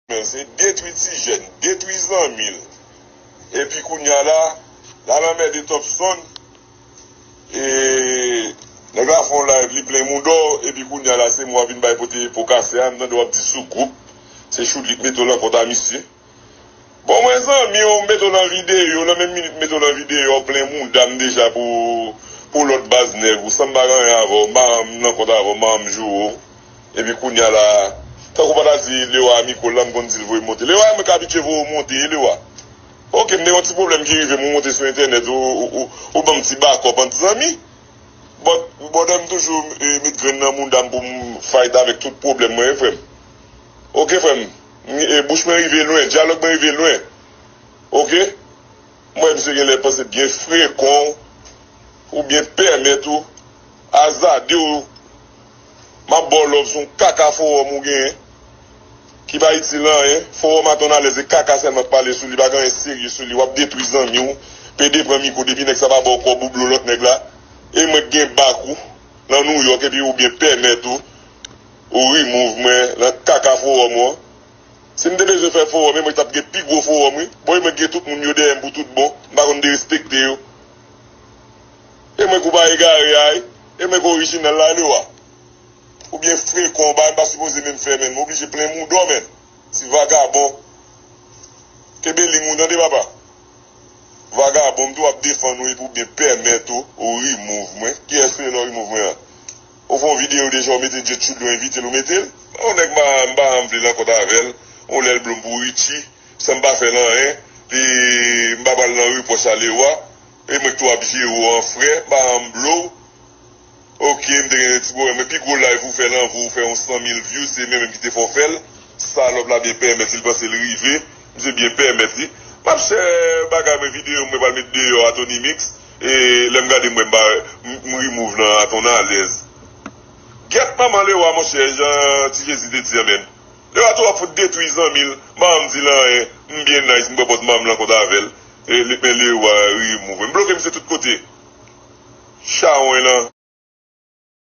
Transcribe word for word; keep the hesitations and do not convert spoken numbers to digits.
men se detwi ti jèn, detwi zanmi l. Epi kounye a la, l al anmède Topson. E nèg la fè yon live, li plen mouda w, epi kounye a la, se mwen w ap vin bay pote po kase a, m tande w ap di sou gwoup, se Choudlik mete w nan kont a misye. Bon, mwen zanmi w, m mete w nan videyo, nan menm minit m mete w nan videyo, w plen mouda m deja pou, pou lòt baz nèg ou, san m pa gen anyen avè w, m pa janm nan kont avè w, m pa janm joure w. Epi kounye a la, tankou w pa ta di Lewa a mikwo l la, m konn di l voye m monte. Lewa, mwen ka abitye voye w monte, wi, Lewa. Oke, m te gen yon ti pwoblèm ki rive m, ou monte sou entènèt, ou, ou, ou, ou ban m ti bakòp ant zanmi. But, brother, m toujou, e, met grenn nan mouda m pou m fight avèk tout pwoblèm mwen, wi, frè m. Oke, frè m. M, e, bouch mwen rive lwen, dyalòg mwen rive lwen. Oke? M wè misye genlè panse byen frekan w, ou byen pèmèt ou, azade w. M ap ba w love sou yon kaka fowòm ou genyen, ki pa itil anyen. Fowòm a Ton Alèz e kaka sèlman k pale sou li, pa gen anyen serye sou li. W ap detwi zanmi w, pede pran mikwo depi nèg sa pa ba w kòb ou blo lòt nèg la. E mwen k gen bak ou nan Nouyòk epi ou byen pèmèt ou, ou remove mwen nan kaka fowòm ou an. Si m te bezwen fè fowòm, e mwen t ap gen pi gwo fowòm, wi. Bon, e mwen gen tout moun yo dèyè m pou tout bon. M pa konn derespekte yo. E mwen k ou pa egare a, wi. E mwen k orijinal la, Lewa. Ou byen frekan, w bagay m pa sipoze menm fè, menn. M oblije plen mouda w, menn. Ti vagabon. Kenbe liy ou, tande, papa. Vagabon, m tou ap defann ou epi w byen pèmèt ou, ou remove mwen. Kiyès ou ye lè w remove mwen an? Ou fè yon videyo deja, ou mete Jet Chou dlo envite l, ou mete l. Yon nèg m pa, m pa janm vle rankont avè l. Yon lè l blo m pou Richie, san m pa fè l anyen. Li, m pa pral nan repwòch a Lewa. E mwen k tou ap jere w an frè, m pa janm blo w. Oke, m te gen ti pwoblèm. Men pi gwo live ou fè l anvan ou fè yon san mil views, se mwen menm ki te fè w fè l. Salòp la byen pèmèt li, l panse l rive. Misye byen pèmèt li. M ap share bagay mwen, videyo mwen pral met deyò a Tony Mix. E lè m gade mwen, m pa, m, m remove nan a Ton Alèz. Gyèt manman Lewa, monchè, jan Ti Jezi te di a, menn. Lewa tou ap fout detwi zanmi l. M pa janm di l anyen. M byen nice, m pran pòz m pa janm rankont avè l. E li, men Lewa remove. M bloke misye tout kote. Chawony lan.